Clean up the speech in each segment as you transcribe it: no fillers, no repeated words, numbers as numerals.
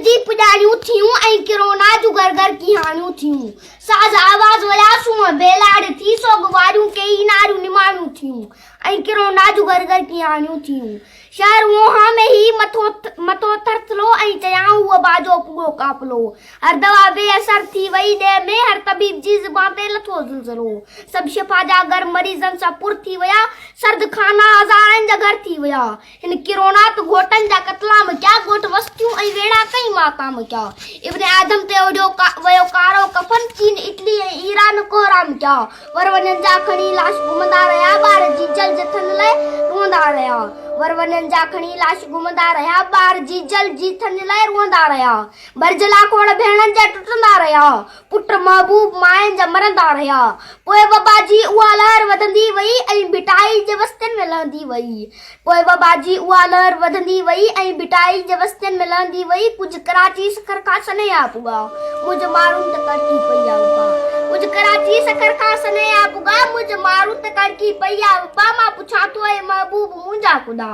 جي پڄاڻيون ٿيون ۽ ڪرونا جون گهر گهر ڪيهاڻيون ٿيون. ساز آواز ويا سونهن بيلاڙ ٿي، سوڳ واريون ڪيئي ناريون نماڻيون ٿيون ۽ ڪرونا جون گهر گهر ڪيهاڻيون ٿيون. شهر ووهان ۾ هي مٿو مٿو ٿرٿلو ۽ چيائون هو باجو پڳو قافلو. هر دوا بي اثر ٿي وئي ڏيهه ۾، هر طبيب جي زبان تي لٿو زلزلو. سڀ شفا جا گهر مريضن سان پر ٿي ويا، سرد خانا هزارن جا گهر ٿي ويا. هن ڪرونا ته گهوٽن جا قتلام ڪيا، ڳوٺ وستيون ۽ ويڙها ڪئين ماتام ڪيا. ابن آدم تي اوڍيو ويو ڪارو ڪفن، چين، اٽلي ۽ ايران ڪهرام ڪيا. ور وڃن جا کڻي لاش گهمندا رهيا، ٻار جيجل جٿن لئه روئندا رهيا. ور وڃن جا کڻي لاش گهمندا رهيا، ٻار جيجل جيٿن لئه روئندا رهيا. ڀرجهلا کوڙ ڀيڻن جا ٽٽندا رهيا، پٽ محبوب ماين جا مرندا رهيا. پوء وبا جي اها لهر وڌندي وئي ۽ ڀٽائي جي وستين ۾ لهندي وئي. پوء وبا جي اها لهر وڌندي وئي ۽ ڀٽائي جي وستين ۾ لهندي وئي. ڪجهه ڪراچي سکر کان سنيها پڳا، منهنجي مارون ته ڪڙڪي پئي آ وبا. ڪجهه ڪراچي سکر کان سنيها پڳا، منهنجي مارون ته ڪڙڪي پئي آ وبا. مان پڇان ٿو اي محبوب منهنجا خدا!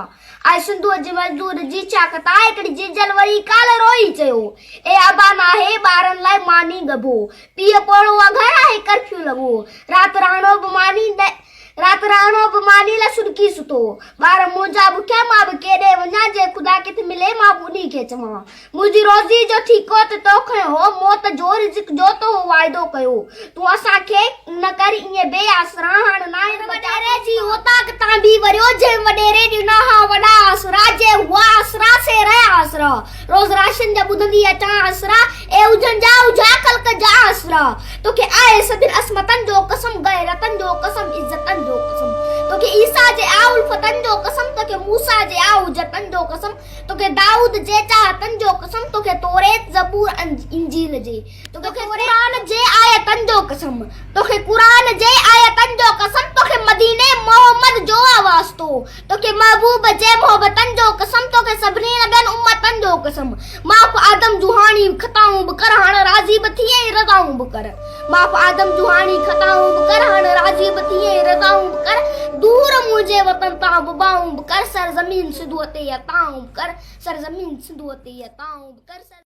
آء سنڌوء جي مزدور جي ڇا خطا؟ هڪڙي جيجل وري ڪالهه روئي چيو، اي ابا ناهي ٻارن لاء ماني ڳڀو، پيء پوڙهو آ گهر آهي ڪرفيو لڳو، رات راڻو به ماني رات راڻو به ماني لاء سڏڪي ستو، ٻار منهنجا بکيا مان به ڪيڏي وڃان، جي خدا ڪٿ ملي مان به انهي کي چوان. منهنجي روزي جو ٺيڪو ته تو کنيو هو، موت جو رزق جو تو هو واعدو ڪيو. تون اسان کي نه ڪر ائين بي آسرا، هاڻ ناهن بچا. وڏيري جي اوطاق تان به وريو، جنهن وڏيري ڏنا ها وڏا آسرا، جي هئا آسرا سي رهيا آسرا. روز راشن جا ٻڌندي اچان آسرا، اي اجهن جا اجها خلق جا آسرا. توکي آهي سڀن عصمتن جو قسم، غيرتن جو قسم، عزتن جو قسم. توکي عيسيٰ جي آ الفتن جو قسم، توکي موسيٰ جي آ حجتن جو قسم. توکي دائود جي چاهتن جو قسم، توکي توريت، زبور، انجيل جي، توکي قرآن جي آيتن جو قسم، توکي قرآن جي آيتن جو قسم، توکي مديني محمد جو آ واسطو، توکي محبوب جي محبتن جو قسم، توکي سڀني نبين امتن جو قسم، معاف آدم جون هاڻي خطائون به ڪر، هاڻ راضي به ٿي ۽ رضائون به ڪر. معاف آدم جون هاڻي خطائون به ڪر، هاڻ راضي به ٿي ۽ رضائون به ڪر، دور منهنجي وطن تان وبائون به ڪر، سر زمين سنڌوء تي عطائون به ڪر، سر زمين سنڌوء تي عطائون به ڪر، سر.